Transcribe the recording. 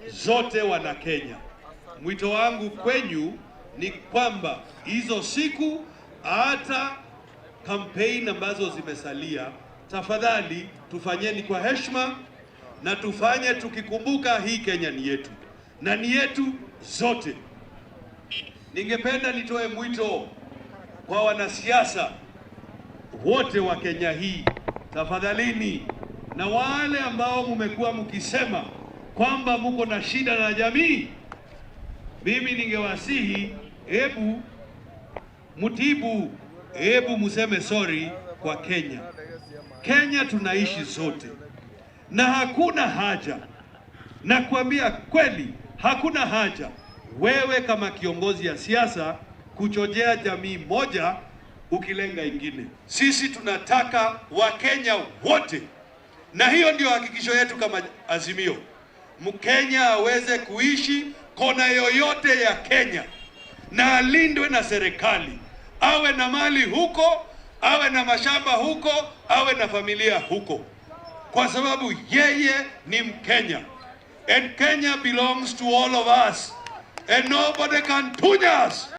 Zote wana Kenya. Mwito wangu kwenyu ni kwamba hizo siku hata kampeni ambazo zimesalia, tafadhali tufanyeni kwa heshima na tufanye tukikumbuka hii Kenya ni yetu na ni yetu zote. Ningependa nitoe mwito kwa wanasiasa wote wa Kenya hii, tafadhalini, na wale ambao mmekuwa mkisema kwamba muko na shida na jamii, mimi ningewasihi, hebu mtibu, hebu museme sorry kwa Kenya. Kenya tunaishi sote, na hakuna haja, nakuambia kweli, hakuna haja wewe kama kiongozi ya siasa kuchochea jamii moja ukilenga ingine. Sisi tunataka Wakenya wote, na hiyo ndio hakikisho yetu kama Azimio, Mkenya aweze kuishi kona yoyote ya Kenya na alindwe na serikali, awe na mali huko, awe na mashamba huko, awe na familia huko, kwa sababu yeye ni Mkenya and Kenya belongs to all of us and nobody can touch us.